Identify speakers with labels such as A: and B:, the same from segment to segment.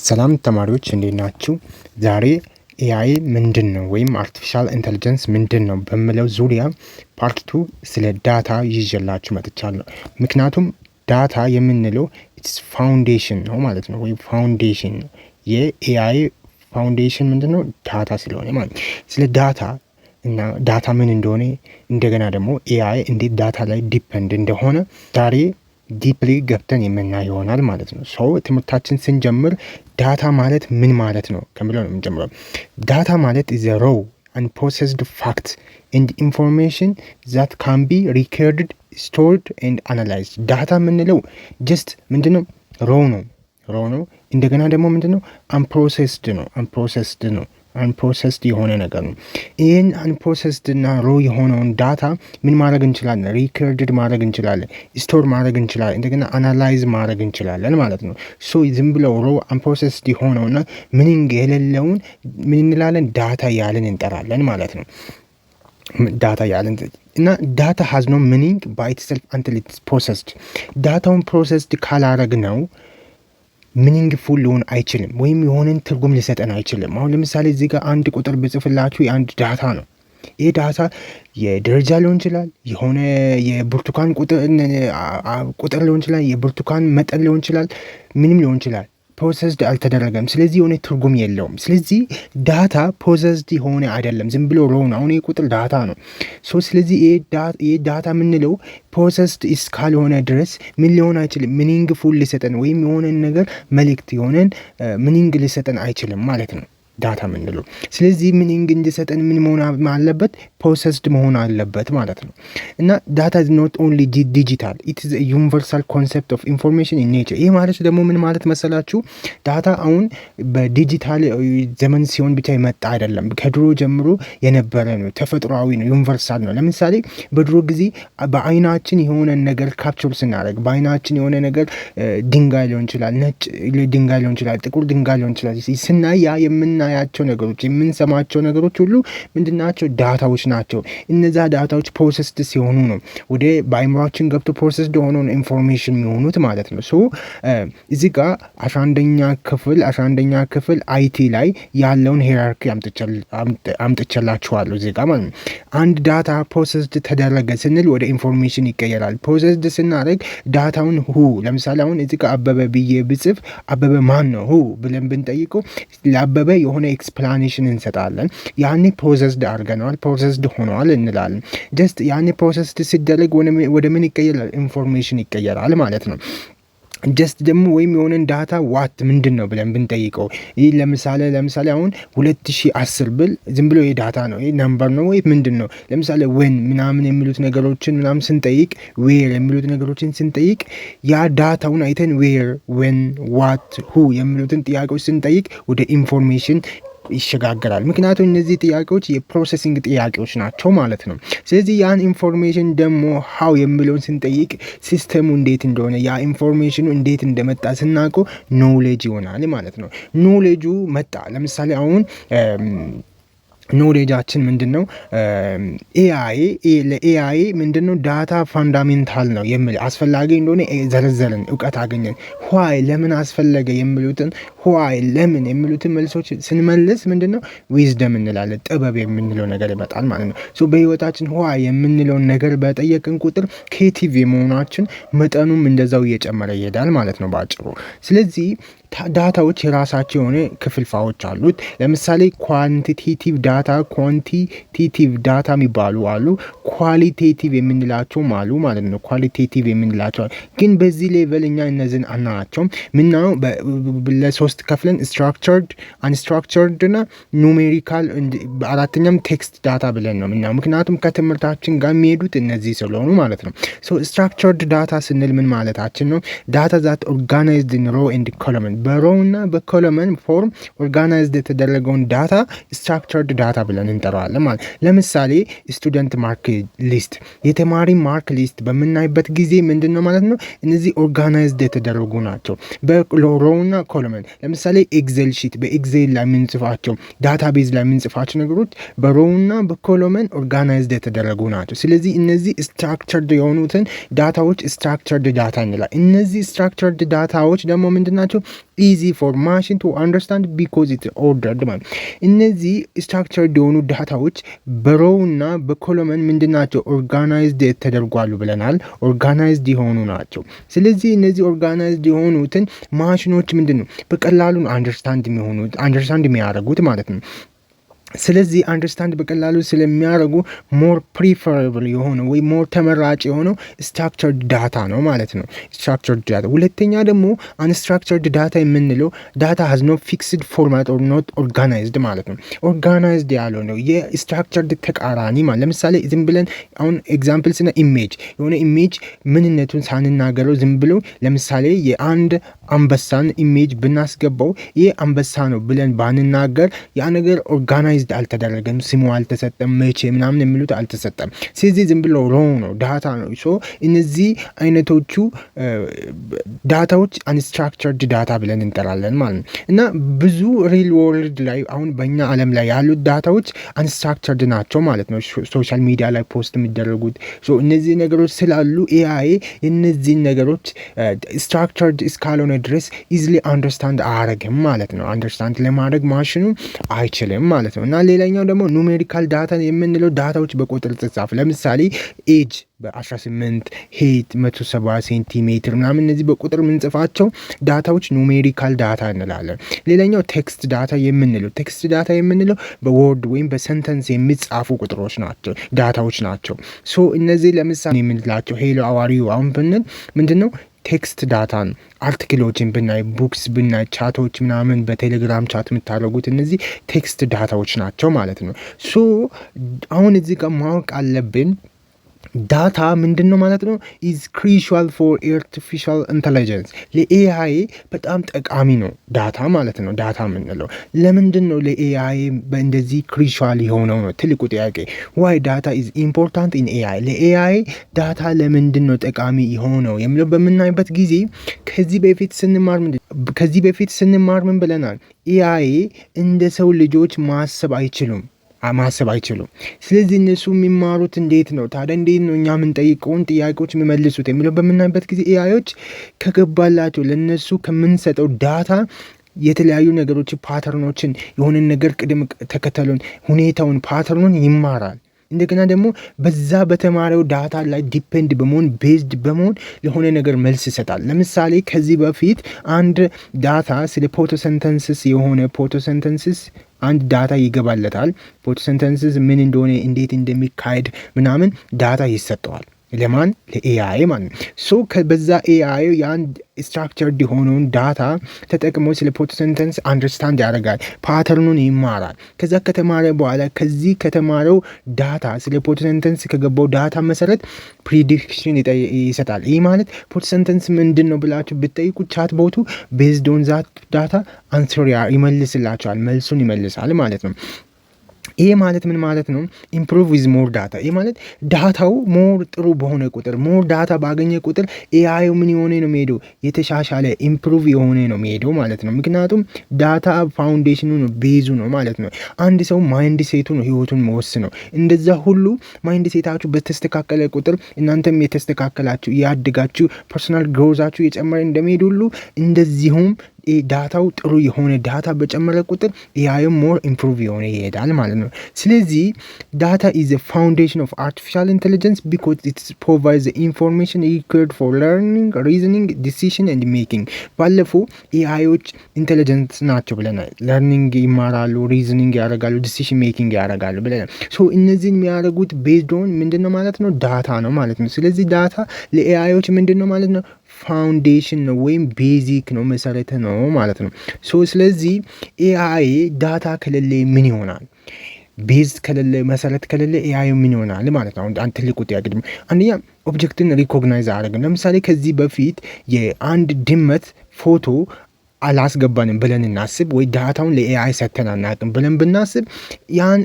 A: ሰላም ተማሪዎች፣ እንዴት ናችሁ? ዛሬ AI ምንድን ነው ወይም artificial intelligence ምንድን ነው በሚለው ዙሪያ part two ስለ data ይዤላችሁ መጥቻለሁ። ምክንያቱም data የምንለው it's foundation ነው ማለት ነው፣ ወይም foundation ነው። የ AI foundation ምንድን ነው? Data ስለሆነ ማለት ነው። ስለ data እና data ምን እንደሆነ፣ እንደገና ደግሞ AI እንዴት data ላይ depend እንደሆነ ዛሬ deeply ገብተን የምናይ ይሆናል ማለት ነው። So ትምህርታችን ስንጀምር data ማለት ምን ማለት ነው ከሚለው ነው የምንጀምረው። Data ማለት is raw, unprocessed fact and information that can be recorded, stored and analyzed። Data የምንለው just ምንድን ነው? Raw ነው፣ raw ነው። እንደገና ደግሞ ምንድን ነው? Unprocessed ነው፣ unprocessed ነው፣ unprocessed የሆነ ነገር ነው። ይህን unprocessed እና raw የሆነውን data ምን ማድረግ እንችላለን? Recorded ማድረግ እንችላለን፣ store ማድረግ እንችላለን፣ እንደገና analyze ማድረግ እንችላለን ማለት ነው። So ዝም ብለው raw, unprocessed የሆነውና meaning የሌለውን ምን እንላለን? Data እያልን እንጠራለን ማለት ነው። Data እያልን እና data has no meaning by itself until it's processed። Data ውን processed ካላረግነው meaningful ሊሆን አይችልም፣ ወይም የሆነን ትርጉም ሊሰጠን አይችልም። አሁን ለምሳሌ እዚህ ጋር አንድ ቁጥር ብጽፍላችሁ የአንድ data ነው። ይህ data የደረጃ ሊሆን ይችላል፣ የሆነ የብርቱካን ቁጥር ሊሆን ይችላል፣ የብርቱካን መጠን ሊሆን ይችላል፣ ምንም ሊሆን ይችላል። Processed አልተደረገም። ስለዚህ የሆነ ትርጉም የለውም። ስለዚህ data processed የሆነ አይደለም፣ ዝም ብሎ raw ነው። አሁን ይህ ቁጥር data ነው። So ስለዚህ ይህ data የምንለው processed እስካልሆነ ድረስ ምን ሊሆን አይችልም፣ meaningful ሊሰጠን ወይም የሆነን ነገር መልእክት፣ የሆነን meaning ሊሰጠን አይችልም ማለት ነው data የምንለው። ስለዚህ meaning እንዲሰጠን ምን መሆን አለበት? Processed መሆን አለበት ማለት ነው። እና data is not only digital, it is universal concept of information in nature። ይህ ማለት ደግሞ ምን ማለት መሰላችሁ? Data አሁን በዲጂታል ዘመን ሲሆን ብቻ የመጣ አይደለም። ከድሮ ጀምሮ የነበረ ነው። ተፈጥሯዊ ነው፣ universal ነው። ለምሳሌ በድሮ ጊዜ በአይናችን የሆነን ነገር capture ስናደርግ፣ በአይናችን የሆነ ነገር ድንጋይ ሊሆን ይችላል፣ ነጭ ድንጋይ ሊሆን ይችላል፣ ጥቁር ድንጋይ ሊሆን ይችላል፣ ስናይ ያ የምናያቸው ነገሮች፣ የምንሰማቸው ነገሮች ሁሉ ምንድናቸው? Data ዎች ናቸው። እነዛ data ዎች processed ሲሆኑ ነው ወደ በአይምሯችን ገብቶ processed ሆኖ ነው information የሚሆኑት ማለት ነው። So እዚህ ጋር 11ኛ ክፍል IT ላይ ያለውን hierarchy አምጥቼላችኋለሁ እዚህ ጋር ማለት ነው። አንድ data processed ተደረገ ስንል ወደ information ይቀየራል። Processed ስናደርግ data ውን who፣ ለምሳሌ አሁን እዚህ ጋር አበበ ብዬ ብጽፍ አበበ ማን ነው፣ who ብለን ብንጠይቀው ለአበበ የሆነ explanation እንሰጣለን። ያኔ processed አድርገነዋል፣ processed ሆነዋል እንላለን። Just ያኔ processed ሲደረግ ወደ ምን ይቀየራል? Information ይቀየራል ማለት ነው። Just ደግሞ ወይም የሆነን data what ምንድን ነው ብለን ብንጠይቀው፣ ይህ ለምሳሌ አሁን 2010 ብል ዝም ብሎ ይህ data ነው፣ ይህ number ነው ወይ ምንድን ነው? ለምሳሌ when ምናምን የሚሉት ነገሮችን ምናምን ስንጠይቅ፣ where የሚሉት ነገሮችን ስንጠይቅ፣ ያ data ውን አይተን where፣ when፣ what፣ who የሚሉትን ጥያቄዎች ስንጠይቅ ወደ information ይሸጋገራል። ምክንያቱም እነዚህ ጥያቄዎች የ processing ጥያቄዎች ናቸው ማለት ነው። ስለዚህ ያን information ደግሞ how የሚለውን ስንጠይቅ system ኡ እንዴት እንደሆነ፣ ያ information ኑ እንዴት እንደመጣ ስናውቀው knowledge ይሆናል ማለት ነው። Knowledge ኡ መጣ። ለምሳሌ አሁን knowledge ኣችን ምንድን ነው? AI ለ AI ምንድን ነው data fundamental ነው የሚል፣ አስፈላጊ እንደሆነ ዘረዘርን፣ እውቀት አገኘን። Why ለምን አስፈለገ የሚሉትን፣ why ለምን የሚሉትን መልሶች ስንመልስ ምንድን ነው wisdom እንላለን፣ ጥበብ የምንለው ነገር ይመጣል ማለት ነው። So በህይወታችን why የምንለውን ነገር በጠየቅን ቁጥር creative የመሆናችን መጠኑም እንደዛው እየጨመረ ይሄዳል ማለት ነው በአጭሩ። ስለዚህ data ዎች የራሳቸው የሆነ ክፍልፋዮች አሉት። ለምሳሌ quantitative data፣ quantitative data የሚባሉ አሉ። Qualitative የምንላቸውም አሉ ማለት ነው። Qualitative የምንላቸው ግን በዚህ level እኛ እነዚህን አናያቸውም። ምናየው ለሶስት ከፍለን structured፣ unstructured እና numerical፣ በአራተኛም text data ብለን ነው ምናየው። ምክንያቱም ከትምህርታችን ጋር የሚሄዱት እነዚህ ስለሆኑ ማለት ነው። So structured data ስንል ምን ማለታችን ነው? Data that organized in row and column፣ በ row እና በ column form organized የተደረገውን data structured data ብለን እንጠራዋለን ማለት። ለምሳሌ student mark list፣ የተማሪ mark list በምናይበት ጊዜ ምንድን ነው ማለት ነው? እነዚህ organized የተደረጉ ናቸው በ row እና column። ለምሳሌ Excel sheet፣ በ Excel ላይ የምንጽፋቸው፣ database ላይ የምንጽፋቸው ነገሮች በ row እና በ column organized የተደረጉ ናቸው። ስለዚህ እነዚህ structured የሆኑትን data ዎች structured data እንላለን። እነዚህ structured data ዎች ደግሞ ምንድን ናቸው? easy for machine to understand because it ordered ማለት። እነዚህ structured የሆኑ data ዎች በ row እና በ column ምንድን ናቸው? Organized ተደርጓሉ ብለናል። Organized የሆኑ ናቸው። ስለዚህ እነዚህ organized የሆኑትን ማሽኖች ምንድን ነው በቀላሉ understand የሚሆኑት፣ understand የሚያደርጉት ማለት ነው። ስለዚህ understand በቀላሉ ስለሚያደርጉ more preferable የሆነ ወይ more ተመራጭ የሆነው structured data ነው ማለት ነው። Structured data። ሁለተኛ ደግሞ unstructured data የምንለው data has no fixed format or not organized ማለት ነው። Organized ያልሆነው የ structured ተቃራኒ ማለት። ለምሳሌ ዝም ብለን አሁን example ስናይ image፣ የሆነ image ምንነቱን ሳንናገረው ዝም ብሎ ለምሳሌ የአንድ አንበሳን image ብናስገባው ይህ አንበሳ ነው ብለን ባንናገር ያ ነገር organized አልተደረገም፣ ስሙ አልተሰጠም፣ መቼ ምናምን የሚሉት አልተሰጠም። ስለዚህ ዝም ብሎ raw ነው፣ data ነው። So እነዚህ አይነቶቹ data ዎች unstructured data ብለን እንጠራለን ማለት ነው። እና ብዙ real world ላይ፣ አሁን በእኛ ዓለም ላይ ያሉት data ዎች unstructured ናቸው ማለት ነው። Social media ላይ post የሚደረጉት እነዚህ ነገሮች ስላሉ AI የእነዚህን ነገሮች structured እስካልሆነ ድረስ easily understand አያረግም ማለት ነው። Understand ለማድረግ ማሽኑ አይችልም ማለት ነው። እና ሌላኛው ደግሞ numerical data የምንለው data ዎች በቁጥር የተጻፉ፣ ለምሳሌ age በ18፣ height 170 ሴንቲሜትር ምናምን፣ እነዚህ በቁጥር የምንጽፋቸው data ዎች numerical data እንላለን። ሌላኛው text data የምንለው በ word ወይም በ sentence የሚጻፉ ቁጥሮች ናቸው፣ data ዎች ናቸው። So እነዚህ ለምሳሌ የምንላቸው hello, how are you አሁን ብንል ምንድን ነው? Text data ነው። Article ኦችን ብናይ፣ books ብናይ፣ chat ኦች ምናምን በቴሌግራም chat የምታደርጉት እነዚህ text data ዎች ናቸው ማለት ነው። So አሁን እዚህ ጋር ማወቅ አለብን data ምንድን ነው ማለት ነው? Is crucial for artificial intelligence። ለ AI በጣም ጠቃሚ ነው data ማለት ነው። Data የምንለው ለምንድን ነው ለ AI በእንደዚህ crucial የሆነው ነው ትልቁ ጥያቄ። Why data is important in AI፣ ለ AI data ለምንድን ነው ጠቃሚ የሆነው የሚለው በምናይበት ጊዜ ከዚህ በፊት ስንማር ምን ብለናል? AI እንደ ሰው ልጆች ማሰብ አይችሉም። ስለዚህ እነሱ የሚማሩት እንዴት ነው ታዲያ? እንዴት ነው እኛ የምንጠይቀውን ጥያቄዎች የሚመልሱት የሚለው በምናይበት ጊዜ AI ዎች ከገባላቸው ለእነሱ ከምንሰጠው data የተለያዩ ነገሮች፣ pattern ኦችን፣ የሆነን ነገር ቅደም ተከተሉን፣ ሁኔታውን፣ pattern ኡን ይማራል። እንደገና ደግሞ በዛ በተማረው data ላይ depend በመሆን፣ based በመሆን ለሆነ ነገር መልስ ይሰጣል። ለምሳሌ ከዚህ በፊት አንድ data ስለ photosynthesis፣ የሆነ photosynthesis አንድ data ይገባለታል። Photosynthesis ምን እንደሆነ፣ እንዴት እንደሚካሄድ ምናምን data ይሰጠዋል። ለማን? ለ AI ማለት ነው። So በዛ AI የአንድ structured የሆነውን data ተጠቅሞ ስለ photosynthesis understand ያደርጋል፣ pattern ኡን ይማራል። ከዛ ከተማረ በኋላ ከዚህ ከተማረው data፣ ስለ photosynthesis ከገባው data መሰረት prediction ይሰጣል። ይህ ማለት photosynthesis ምንድን ነው ብላችሁ ብትጠይቁ chatbot ኡ based on that data answer ይመልስላችኋል፣ መልሱን ይመልሳል ማለት ነው። ይሄ ማለት ምን ማለት ነው? Improve with more data። ይሄ ማለት data ው more ጥሩ በሆነ ቁጥር፣ more data ባገኘ ቁጥር AI ዩ ምን የሆነ ነው የሚሄደው? የተሻሻለ፣ improve የሆነ ነው የሚሄደው ማለት ነው። ምክንያቱም data foundation ኑ ነው፣ base ኡ ነው ማለት ነው። አንድ ሰው mindset ኡ ነው ህይወቱን የሚወስነው። እንደዛ ሁሉ mindset ኣችሁ በተስተካከለ ቁጥር እናንተም የተስተካከላችሁ፣ እያደጋችሁ፣ personal growth ኣችሁ እየጨመረ እንደሚሄድ ሁሉ እንደዚሁም data ው ጥሩ የሆነ data በጨመረ ቁጥር AI ም more improve የሆነ ይሄዳል ማለት ነው። ስለዚህ data is foundation of artificial intelligence because it provides information required for learning, reasoning, decision and making። ባለፈው AI ዎች intelligent ናቸው ብለናል። Learning ይማራሉ፣ reasoning ያደርጋሉ፣ decision making ያደርጋሉ ብለናል። So እነዚህን የሚያደርጉት based on ምንድን ነው ማለት ነው? Data ነው ማለት ነው። ስለዚህ data ለ AI ዎች ምንድን ነው ማለት ነው? Foundation ነው ወይም basic ነው፣ መሰረት ነው ማለት ነው። So ስለዚህ AI data ከሌለ ምን ይሆናል? Base ከሌለ፣ መሰረት ከሌለ AI ምን ይሆናል ማለት ነው። አሁን ትልቁ ጥያቄ ደግሞ አንደኛ object ን recognize አያደርግም። ለምሳሌ ከዚህ በፊት የአንድ ድመት ፎቶ አላስገባንም ብለን እናስብ፣ ወይ data ውን ለ AI ሰተን አናውቅም ብለን ብናስብ ያን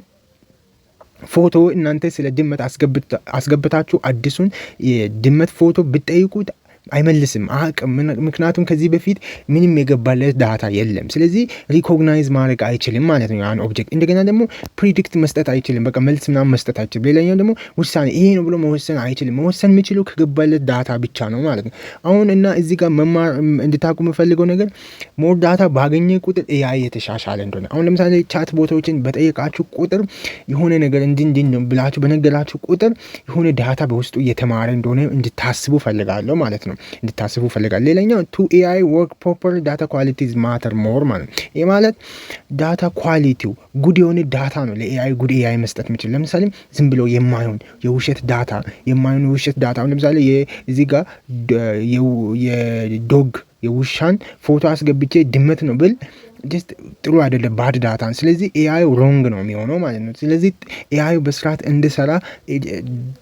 A: ፎቶ እናንተ ስለ ድመት አስገብታችሁ አዲሱን የድመት ፎቶ ብትጠይቁት አይመልስም፣ አያውቅም። ምክንያቱም ከዚህ በፊት ምንም የገባለት data የለም። ስለዚህ recognize ማድረግ አይችልም ማለት ነው ያን object። እንደገና ደግሞ predict መስጠት አይችልም። በቃ መልስ ምናምን መስጠት አይችልም። ሌላኛው ደግሞ ውሳኔ ይሄ ነው ብሎ መወሰን አይችልም። መወሰን የሚችለው ከገባለት data ብቻ ነው ማለት ነው። አሁን እና እዚህ ጋር መማር እንድታውቁ የምፈልገው ነገር more data ባገኘ ቁጥር AI የተሻሻለ እንደሆነ፣ አሁን ለምሳሌ chatbot ኦችን በጠየቃችሁ ቁጥር፣ የሆነ ነገር እንዲህ እንዲህ ነው ብላችሁ በነገራችሁ ቁጥር የሆነ data በውስጡ እየተማረ እንደሆነ እንድታስቡ ፈልጋለሁ ማለት ነው። እንድታስቡ ፈልጋለሁ። ሌላኛው to AI work proper, data quality matter more ማለት ነው። ይህ ማለት data quality ው good የሆነ data ነው ለ AI good AI መስጠት የሚችል። ለምሳሌ ዝም ብሎ የማይሆን የውሸት data፣ የማይሆን የውሸት data፣ አሁን ለምሳሌ እዚህ ጋር የ dog የውሻን ፎቶ አስገብቼ ድመት ነው ብል just ጥሩ አይደለም፣ bad data ን። ስለዚህ AI wrong ነው የሚሆነው ማለት ነው። ስለዚህ AI በስርዓት እንዲሰራ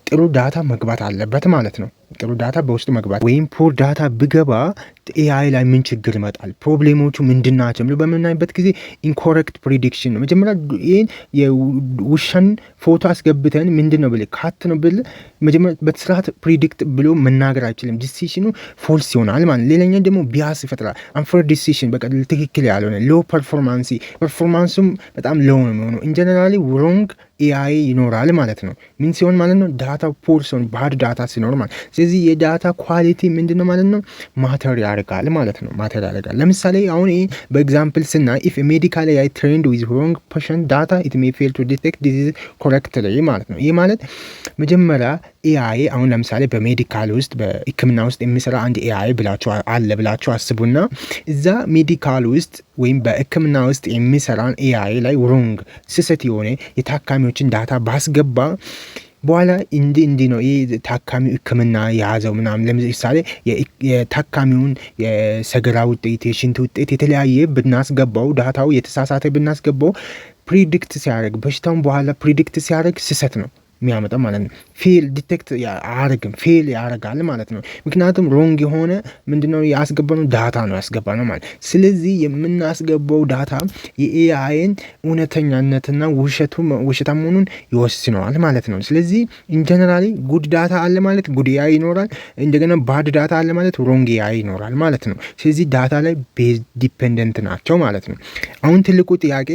A: ጥሩ data መግባት አለበት ማለት ነው። ጥሩ data በውስጡ መግባት ወይም poor data ብገባ AI ላይ ምን ችግር ይመጣል፣ problem ኦቹ ምንድን ናቸው ብሎ በምናይበት ጊዜ incorrect prediction ነው። መጀመሪያ ይህን የውሻን ፎቶ አስገብተን ምንድን ነው ብል፣ cat ነው ብል፣ መጀመሪያ በስርዓት predict ብሎ መናገር አይችልም። Decision ኑ false ይሆናል ማለት ነው። ሌላኛው ደግሞ bias ይፈጥራል። Unfair decision፣ በቃ ትክክል ያልሆነ፣ low performance፣ performance ኡም በጣም low ነው የሚሆነው። In generally wrong AI ይኖራል ማለት ነው። ምን ሲሆን ማለት ነው? Data poor ሲሆን፣ bad data ሲኖር ማለት። ስለዚህ የ data quality ምንድን ነው ማለት ነው? Matter ያደርጋል ማለት ነው። Matter ያደርጋል። ለምሳሌ አሁን ይሄ በ example ስናይ if medical AI trained with wrong patient data, it may fail to detect disease correctly ማለት ነው። ይህ ማለት መጀመሪያ AI አሁን ለምሳሌ በ medical ውስጥ፣ በሕክምና ውስጥ የሚሰራ አንድ AI ብላችሁ አለ ብላችሁ አስቡና እዛ medical ውስጥ ወይም በሕክምና ውስጥ የሚሰራን AI ላይ wrong፣ ስህተት የሆነ የታካሚዎችን data ባስገባ በኋላ እንዲህ እንዲህ ነው ይህ ታካሚው ሕክምና የያዘው ምናምን፣ ለምሳሌ የታካሚውን የሰገራ ውጤት፣ የሽንት ውጤት የተለያየ ብናስገባው፣ data ው የተሳሳተ ብናስገባው፣ predict ሲያደርግ በሽታውን በኋላ predict ሲያደርግ ስህተት ነው የሚያመጣው ማለት ነው። Fail detect አያደርግም፣ fail ያደርጋል ማለት ነው። ምክንያቱም wrong የሆነ ምንድነው ያስገባነው data ነው ያስገባነው ማለት። ስለዚህ የምናስገባው data የ AI ን እውነተኛነትና ውሸቱ ውሸታም መሆኑን ይወስነዋል ማለት ነው። ስለዚህ in generally good data አለ ማለት good AI ይኖራል። እንደገና bad data አለ ማለት wrong AI ይኖራል ማለት ነው። ስለዚህ data ላይ base dependent ናቸው ማለት ነው። አሁን ትልቁ ጥያቄ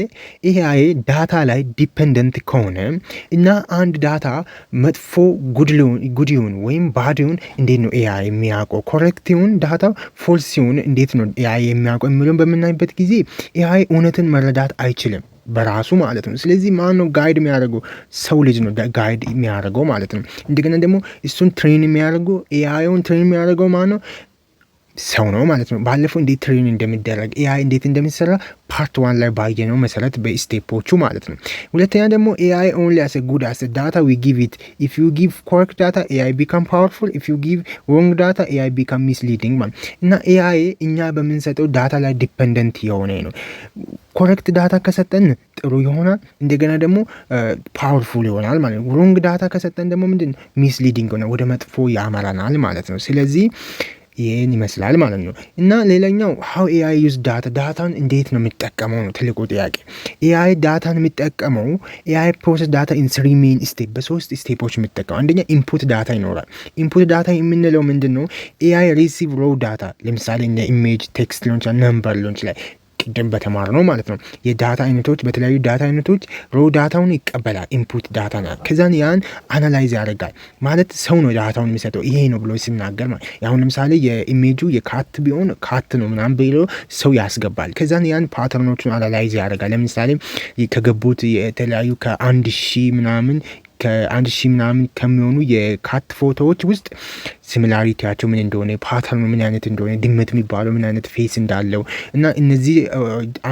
A: AI data ላይ dependent ከሆነ እና አንድ data መጥፎ good ይሁን ወይም bad ይሁን እንዴት ነው AI የሚያውቀው? Correct ይሁን data false ይሁን እንዴት ነው AI የሚያውቀው የሚለውን በምናይበት ጊዜ AI እውነትን መረዳት አይችልም በራሱ ማለት ነው። ስለዚህ ማን ነው guide የሚያደርገው? ሰው ልጅ ነው guide የሚያደርገው ማለት ነው። እንደገና ደግሞ እሱን train የሚያደርገው፣ AI ውን train የሚያደርገው ማን ነው? ሰው ነው ማለት ነው። ባለፈው እንዴት train እንደሚደረግ፣ AI እንዴት እንደሚሰራ part one ላይ ባየነው መሰረት በ step ኦቹ ማለት ነው። ሁለተኛ ደግሞ AI only as good as data we give it. If you give correct data, AI become powerful. If you give wrong data, AI become misleading ማለት እና AI እኛ በምንሰጠው data ላይ dependent የሆነ ነው። Correct data ከሰጠን ጥሩ ይሆናል። እንደገና ደግሞ powerful ይሆናል ማለት ነው። Wrong data ከሰጠን ደግሞ ምንድን misleading ሆነ ወደ መጥፎ ያመራናል ማለት ነው። ስለዚህ ይህን ይመስላል ማለት ነው። እና ሌላኛው how AI use data፣ data ን እንዴት ነው የሚጠቀመው ነው ትልቁ ጥያቄ። AI data ን የሚጠቀመው፣ AI process data in three main step፣ በሶስት step ኦች የሚጠቀመው። አንደኛ input data ይኖራል። Input data የምንለው ምንድን ነው? AI receive raw data፣ ለምሳሌ እንደ image፣ text ሊሆን ይችላል፣ number ሊሆን ይችላል፣ ቅድም በተማርነው ማለት ነው። የ data አይነቶች፣ በተለያዩ data አይነቶች raw data ውን ይቀበላል። Input data ና ከዛን ያን analyze ያደርጋል ማለት ሰው ነው data ውን የሚሰጠው ይሄ ነው ብሎ ሲናገር ማለት። አሁን ለምሳሌ የ image ኡ የ cat ቢሆን cat ነው ምናምን ብሎ ሰው ያስገባል። ከዛን ያን pattern ኦቹን analyze ያደርጋል። ለምሳሌ ከገቡት የተለያዩ ከአንድ ሺህ ምናምን ከ1000 ምናምን ከሚሆኑ የ cat ፎቶዎች ውስጥ similarity ያቸው ምን እንደሆነ፣ pattern ኑ ምን አይነት እንደሆነ፣ ድመት የሚባለው ምን አይነት face እንዳለው እና እነዚህ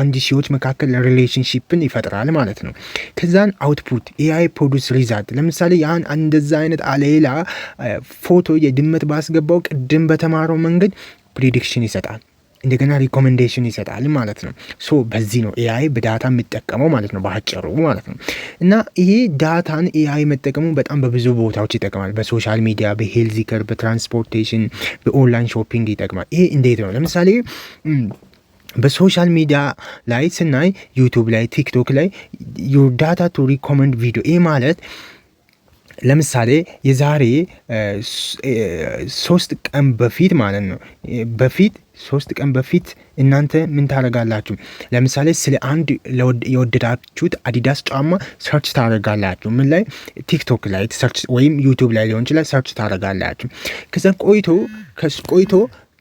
A: አንድ ሺዎች መካከል relationship ን ይፈጥራል ማለት ነው። ከዛን output፣ AI produce result። ለምሳሌ ያን እንደዛ አይነት ሌላ ፎቶ የድመት ባስገባው ቅድም በተማረው መንገድ prediction ይሰጣል። እንደገና recommendation ይሰጣል ማለት ነው። So በዚህ ነው AI በ data የሚጠቀመው ማለት ነው፣ በአጭሩ ማለት ነው። እና ይሄ data ን AI መጠቀሙ በጣም በብዙ ቦታዎች ይጠቅማል። በ social media፣ በ health care፣ በ transportation፣ በ online shopping ይጠቅማል። ይሄ እንዴት ነው? ለምሳሌ በ social media ላይ ስናይ YouTube ላይ፣ TikTok ላይ your data to recommend video። ይሄ ማለት ለምሳሌ የዛሬ 3 ቀን በፊት ማለት ነው፣ በፊት 3 ቀን በፊት እናንተ ምን ታደርጋላችሁ? ለምሳሌ ስለ አንድ የወደዳችሁት አዲዳስ ጫማ search ታደርጋላችሁ። ምን ላይ? ቲክቶክ ላይ search ወይም ዩቲዩብ ላይ ሊሆን ይችላል፣ search ታደርጋላችሁ። ከዛ ቆይቶ ቆይቶ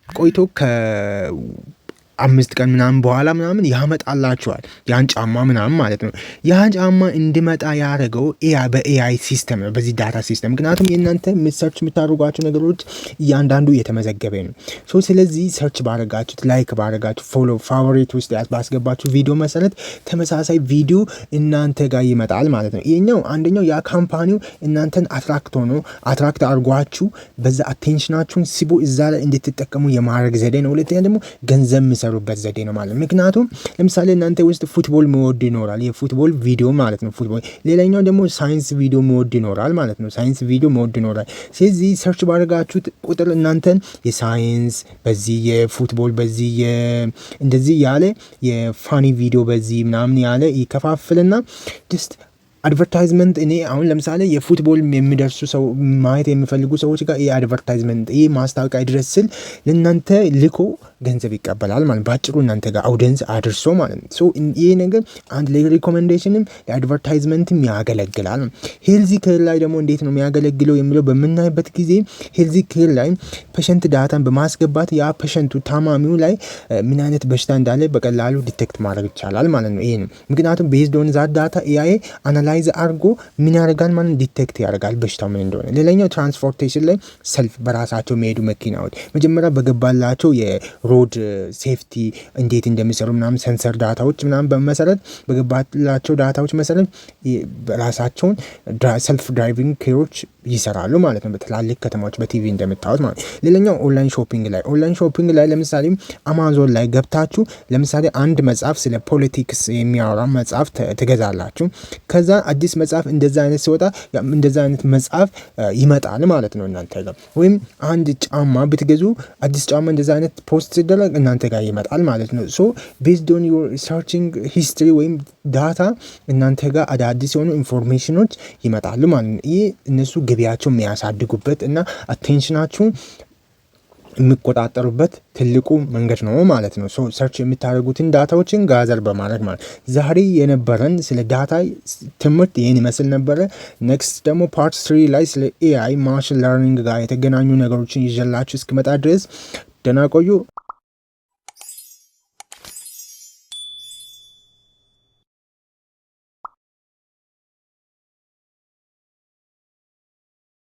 A: ቆይቶ ከ5 ቀን ምናምን በኋላ ምናምን ያመጣላችኋል ያን ጫማ ምናምን ማለት ነው። ያ ጫማ እንዲመጣ ያደረገው AI በ AI system ነው፣ በዚህ data system። ምክንያቱም የእናንተ search የምታደርጓቸው ነገሮች እያንዳንዱ እየተመዘገበ ነው። So ስለዚህ search ባረጋችሁት፣ like ባረጋችሁ፣ follow favorite ውስጥ ባስገባችሁ ቪዲዮ መሰረት ተመሳሳይ ቪዲዮ እናንተ ጋር ይመጣል ማለት ነው። ይሄኛው አንደኛው ያ company ው እናንተን attract ሆኖ attract አድርጓችሁ በዛ attention ኣችሁን ስቦ እዛ ላይ እንድትጠቀሙ የማድረግ ዘዴ ነው። ሁለተኛ ደግሞ ገንዘብ የሚሰሩበት ዘዴ ነው ማለት ነው። ምክንያቱም ለምሳሌ እናንተ ውስጥ football የሚወድ ይኖራል፣ የ football ቪዲዮ ማለት ነው፣ football። ሌላኛው ደግሞ ሳይንስ ቪዲዮ የሚወድ ይኖራል ማለት ነው። ሳይንስ ቪዲዮ የሚወድ ይኖራል። ስለዚህ search ባደረጋችሁት ቁጥር እናንተን የሳይንስ በዚህ፣ የ football በዚህ፣ እንደዚህ ያለ የ funny ቪዲዮ በዚህ ምናምን ያለ ይከፋፍልና just advertisement እኔ አሁን ለምሳሌ የ football የሚደርሱ ሰው ማየት የሚፈልጉ ሰዎች ጋር ይህ advertisement፣ ይህ ማስታወቂያ ይድረስ ስል ለእናንተ ልኮ ገንዘብ ይቀበላል ማለት፣ በአጭሩ እናንተ ጋር audience አድርሶ ማለት ነው። So ይህ ነገር አንድ ለ recommendation ም ለ advertisement ም ያገለግላል። Health care ላይ ደግሞ እንዴት ነው የሚያገለግለው የሚለው በምናይበት ጊዜ health care ላይ patient data ን በማስገባት ያ patient ኡ ታማሚው ላይ ምን አይነት በሽታ እንዳለ በቀላሉ detect ማድረግ ይቻላል ማለት ነው። ይሄ ነው፣ ምክንያቱም based on that data AI analyze አድርጎ ምን ያደርጋል ማለት detect ያደርጋል በሽታው ምን እንደሆነ። ሌላኛው transportation ላይ self በራሳቸው የሚሄዱ መኪናዎች መጀመሪያ በገባላቸው የ road safety እንዴት እንደሚሰሩ ምናምን sensor data ዎች ምናምን በመሰረት በገባላቸው data ዎች መሰረት ራሳቸውን self driving car ኦች ይሰራሉ ማለት ነው። በትላልቅ ከተማዎች በቲቪ እንደምታዩት ማለት ነው። ሌላኛው online shopping ላይ ለምሳሌ አማዞን ላይ ገብታችሁ ለምሳሌ አንድ መጽሐፍ፣ ስለ politics የሚያወራ መጽሐፍ ትገዛላችሁ። ከዛ አዲስ መጽሐፍ እንደዛ አይነት ሲወጣ እንደዛ አይነት መጽሐፍ ይመጣል ማለት ነው እናንተ ጋር። ወይም አንድ ጫማ ብትገዙ አዲስ ጫማ እንደዛ አይነት post ሲደረግ እናንተ ጋር ይመጣል ማለት ነው። So based on your searching history ወይም data እናንተ ጋር አዳዲስ የሆኑ information ኖች ይመጣሉ ማለት ነው። ይህ እነሱ ገበያቸው የሚያሳድጉበት እና attention ኣችሁን የሚቆጣጠሩበት ትልቁ መንገድ ነው ማለት ነው። So search የምታደርጉትን data ዎችን gather በማድረግ ማለት። ዛሬ የነበረን ስለ data ትምህርት ይህን ይመስል ነበረ። Next ደግሞ part three ላይ ስለ AI machine learning ጋር የተገናኙ ነገሮችን ይዤላችሁ እስክመጣ ድረስ ደህና ቆዩ።